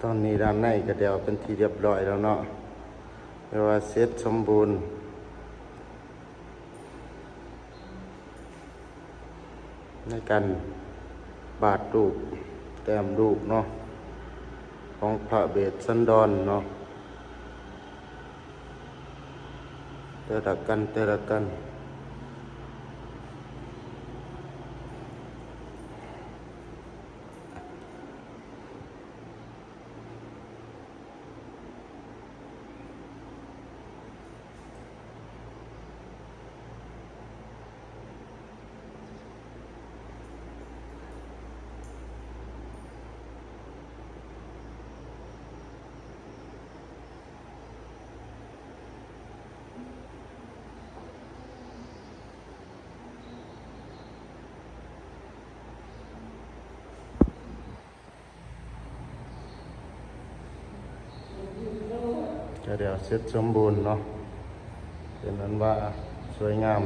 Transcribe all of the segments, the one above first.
ຕອນນີ້ດ້ານໃນກໍແລ້ວເປັນທີ່ຮຽບຮ້ອຍແລ້ວເນາະ ແປວ່າເສັດສົມບູນ ໃນການບາດຮູບ ແຕ້ມຮູບເນາະ ຂອງພະເວດສັນດອນເນາະ ແຕ່ລະກັນ ແຕ່ລະກັນ. ກະແລ້ວເສັດສົມບູນເນາະ ເປັນອັນວ່າສວຍງາມ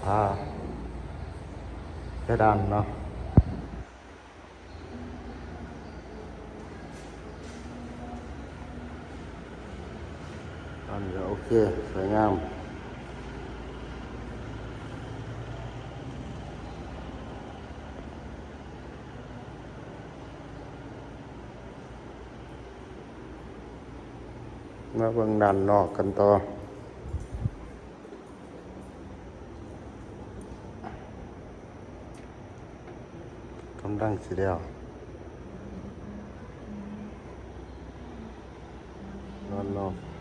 ອ່າ ເພດານເນາະ. ອັນນີ້ກໍໂອເຄ ສວຍງາມ ມາເບິ່ງດ້ານນອກກັນຕໍ່. ກຳລັງຊິແລ້ວ ນອນນອກ